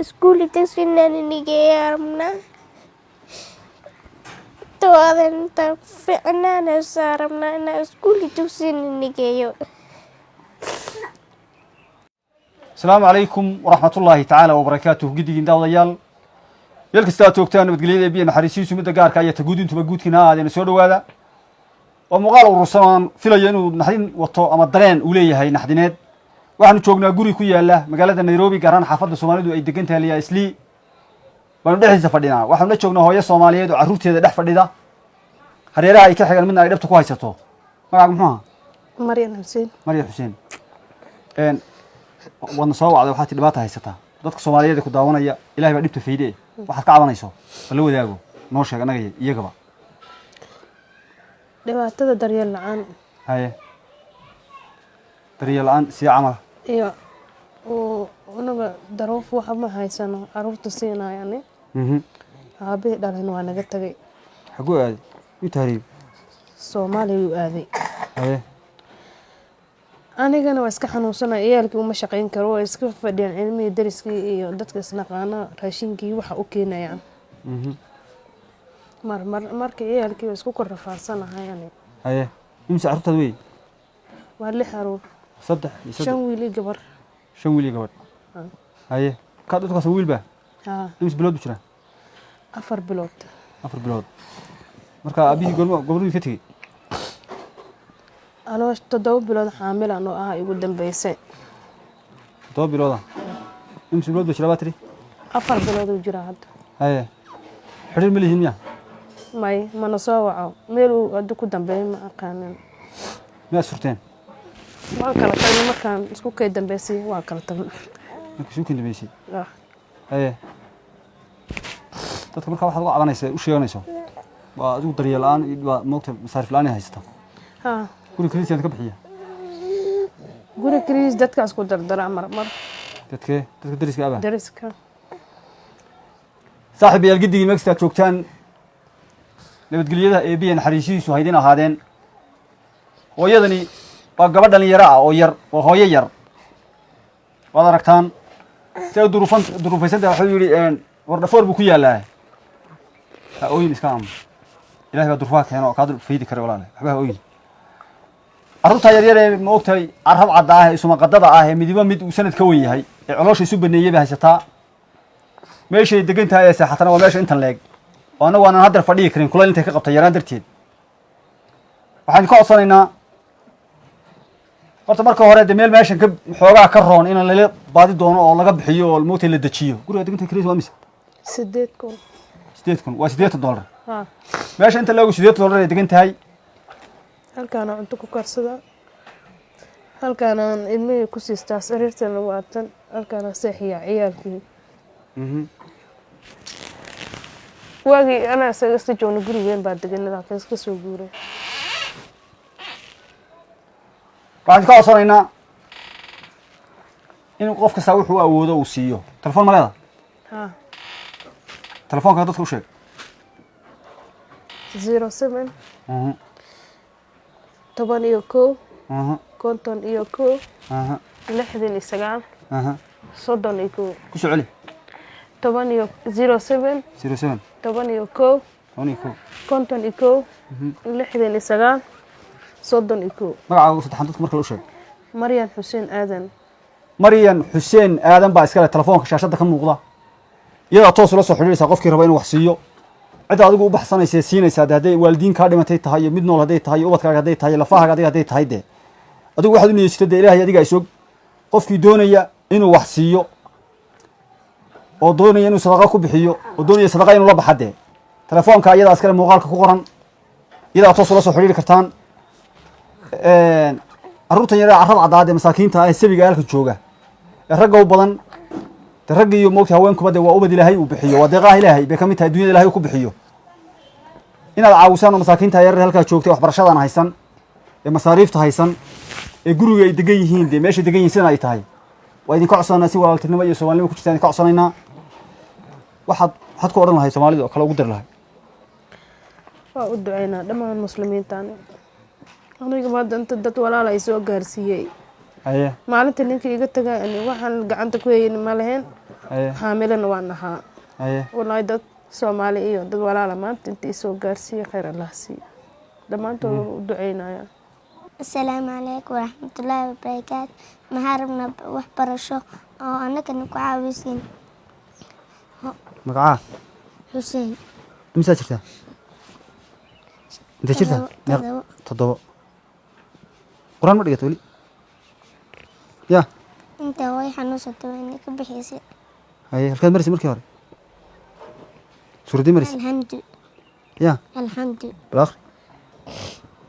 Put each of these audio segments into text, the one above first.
Iskuul dugsi inaan inigeeyaa rabnaa. Tawaadan intaan ficnaanaysaa rabnaa inaan iskuul dugsi inigeeyo. Asalaamu calaykum waraxmatullaahi tacaala wabarakaatuh. Giddigiin daawadayaal, meel kasta aad joogtaan, nabadgelyada ebiya naxariisiisu midda gaarka iyo taguudintuba guudkiina ha aadeena. Soo dhowaada. Waa muuqaal urursan oo aan filayo inuu naxdin wato ama dareen uu leeyahay naxdineed. Waxaanu joognaa guri ku yaala magaalada Nairobi, gaar ahaan xaafadda Soomaalidu ay degan tahay, liyaa Islii baanu dhexdiisa fadhinaa. Waxaanu la joognaa hooyo Soomaaliyeed oo carruurteeda dhex fadhida, hareeraha ay ka xigan midna ay dhabta ku haysato. Magacaaga muxuu ahaa? Maryan Xuseen. Marya Xuseen, waadna soo wacday, waxaad ti dhibaata haysataa. Dadka Soomaaliyeed ee ku daawanaya, Ilahay baa dhibta fayde, waxaad ka cabanayso bal la wadaago, noo sheeg annaga iyo iyagaba. Dhibaatada daryeel la-aan. Haye, daryeel la-aan sii camal? Iyo uu unaga daruuf waxa ma haysano caruurta siinayani. Aabihii dhalin waa naga tagay. Xaguu aaday? Yuu tahriib? Soomaaliya wuu aaday. Haye. Anigana waa iska xanuunsanaya, ciyaalkii uma shaqayn karo, waa iska fadhiyaan. Cilmihii dariskii iyo dadka isnaqaana raashinkii waxa u keenayaan. Mar mar marka ciyaalkii waa isku kor rafaadsanahay ani. Haye, imse carruurtaad wey? Waa lix caruur. Saddex iyo saddex? Shan wiil iyo gabar. Shan wiil iyo gabadh. Haye, kaa dadkaas wiil baa? Haa. Imise bilood bu jiraa? 4 bilood. 4 bilood. Marka aabihii goorma gobornimii ka tegey? Anoo 7 bilood xaamilan oo ah igu dambeysay. 7 bilooda. Imise bilood ba jiraa baa tiri? 4 bilood uu jiraa hadda. Haye, xidhiir ma lihiin miya? May, mana soo waco, meel uu hadda ku dambeeyo ma aqaanin. Miyaad surteen? Waan kala tagnay markaan isku kay dambeysay, waan kala tagnay. Markii isku kay dambeysay? Ah. Haye, dadka markaa waxaad uga cabanaysa, u sheeganayso, waa adigu daryeel la-aan iyo waa moogta masaarif la-aan ay haysata? Haa. Guri kaliisiyaad ka bixiya? Guri kaliis dadkaas ku dardara mar mar. Dadkee? Dadka dariska aba? Dariska. Saaxiib yaal, giddigii meel kasta aad joogtaan, nabadgelyada eebiya naxariisihiisu haydin ahaadeen. Hooyadani waa gabadh dhalinyaro ah oo yar, waa hooyo yar. Waad aragtaan si ay duruufan duruufaysantahay. Waxuu yidhi war dhafoor buu ku yaallaa. Ha ooyin, iska aamus. Ilahay baa duruufaha keeno oo kaa dul faydi kara. Walaale, waxba ha ooyin. Carruurtaa yaryar ee ma ogtahay, carrab cadda ah ee isumaqadada ah ee midiba mid uu sanad ka wen yahay ee caloosha isu baneeyey bay haysataa. Meeshay degan tahay ee seexatana waa meesha intan leeg oo annagu aanan haddeer fadhiyi karin kulayl intay ka qabtay yaraan darteed. Waxaan ka codsanaynaa horta marka hore de meel meeshan ka xoogaa ka roon in lala baadi doono oo laga bixiyo oo moogtay la dejiyo. Guriga deganta kaliis waa mise? 8,000. 8,000, waa $80. Haa. Meesha inta leegu $80 ay degan tahay. Halkaana cunto ku karsada, halkaanaan ilmihii ku siistaa, sariirtana waa tan, halkaana seexiyaa ciyaalkii. Waagii anaa isaga iska joogna gurigeen baa degan, laakiin iska soo guuray. Waxaan ka codsanaynaa in qof kastaa wuxuu awoodo uu siiyo. Telefoon ma leeda? Haa. Telefoonka dadka u sheeg. 07 11 51 69 31. Ku soo celi. Toban iyo 07. 07. 11. 11. 51, 69, 31. Magacaaga saddexan dadka markale u sheeg. Maryan Xuseen Aadan. Maryan Xuseen Aadan baa iskale telefoonka shaashadda ka muuqda. Iyadaa toos ula soo xidhiidhaysaa qofkii raba inuu wax siiyo. Cidda adigu u baxsanaysa ee siinaysaa de hadday waalidiin kaa dhimatay tahay iyo mid nool hadday tahay iyo ubadkaaga hadday tahay iyo lafahaaga adiga hadday tahay, dee adigu waxaad u niyeysata dee Ilaahay adigaa isog. Qofkii doonaya inuu wax siiyo oo doonaya inuu sadaqa ku bixiyo oo doonaya sadaqa inuu la baxa, dee telefoonka iyadaa iskale muuqaalka ku qoran, iyadaa toos ula soo xidhiidhi kartaan. Carruurtan yar ee carrab caddaad ee masaakiinta ah ee sabiga halka jooga ee ragga u badan, de ragga iyo moogta haweenkuba de waa ubad Ilaahay uu bixiyo, waa deeqaha Ilaahay bay ka mid tahay dunyada Ilaahay uu ku bixiyo. Inaad caawisaan oo masaakiinta yar halkaa joogtay, waxbarashadan haysan ee masaariifta haysan ee guriga ay degan yihiin, dee meeshay degan yihiin sidan ay tahay, waa idinka codsanaynaa. Si walaaltinimo iyo Soomaalinimo ku jirta idinka codsanaynaa. Waxaad ku odhan lahay Soomaalida oo kale ugu dari lahay? Waa u duceynaa dhammaan muslimiinta. Aniga hadda inta dad walaal ay soo gaarsiiyey. Haye. Maalinta ninka iga tagaa ani waxaan gacanta ku hayni ma lahayn. Haye. Xaamilana waan ahaa. Haye. Wallaahi dad Soomaali iyo dad walaala maanta inta isoo gaarsiiya, khayr Allah siiya dhammaantood, waan u duceynaya. Asalaamu calaykum waraxmatullaahi wabarakaatu. Maxaa rabnaa? Waxbarasho oo annagana ku caawisiin. Magacaa? Xuseen. Imisaa jirtaa? Intee jirtaa? 7. 7. Qur-aan ma dhigata weli ya? Inta way xanuunsatay waa inay ka bixisay. Haye, halkaad maraysa markii hore? Suuraddii maraysa? Alxamdu. Ya? Alxamdu. Bal akhri.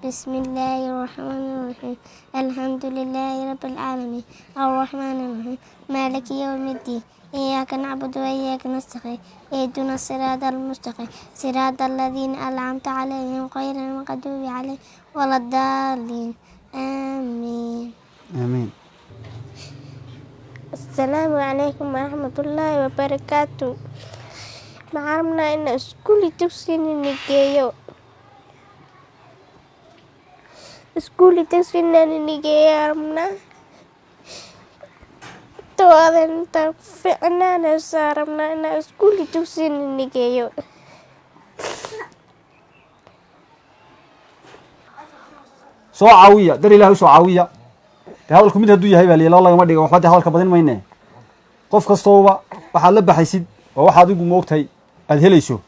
بسم الله الرحمن الرحيم، الحمد لله رب العالمين، الرحمن الرحيم، مالك يوم الدين، إياك نعبد وإياك نستعين، اهدنا الصراط المستقيم، صراط الذين أنعمت عليهم، غير المغضوب عليهم ولا الضالين، آمين. Aamiin. السلام عليكم ورحمة الله وبركاته. Maxaa rabnaa in iskuul dugsiga nigeeyo, iskuul dugsiga nigeeyo rabnaa. Toodan intaan ku fiicnaanaysaa rabnaa inaa iskuul dugsiga nigeeyo. Soo caawiya, dar Ilahay u soo caawiya. Dee hadalku mid hadduu yahay baa liya laba lagama dhiga. Waxba dee hadalka badin mayne. Qof kastooba waxaad la baxaysid oo waxa adigu moogtahay aad helayso,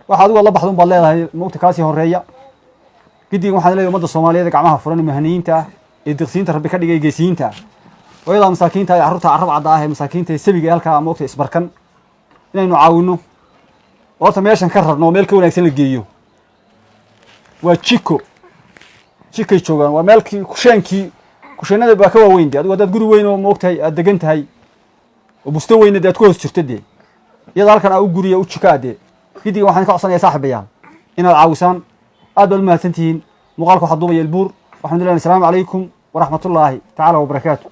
waxa adigu aad la baxdo un baad leedahay, moogta kaasii horeeya. Gidigan waxaan leeyahay ummadda Soomaaliyeed ee gacmaha furan, ee muhaniyiinta ah, ee deeqsiyiinta Rabbi ka dhigay, geesiyiinta ah, hooyadaa masaakiinta iyo carruurta carrab cadda ah ee masaakiinta ee sabiga ee halkaa moogta isbarkan, inaynu caawinno oo horta meeshan ka rarno oo meel ka wanaagsan la geeyo. Waa jiko, jikay joogaan, waa meelkii kusheenkii, kusheenada baa ka waaweyn. De adigu haddaad guri weyn oo moogtahay aad degan tahay oo busto weyna dee aad ku hoos jirto, dee iyada halkan aa u guriya u jikaa. Dee gidigan waxaan ka codsanayaa saaxiibayaal inaad caawisaan. Aad baad u mahadsan tihiin. Muuqaalka waxaa duubaya Ilbuur. Waxaan leeyahay asalaamu calaykum waraxmatullaahi tacaala wabarakaatu.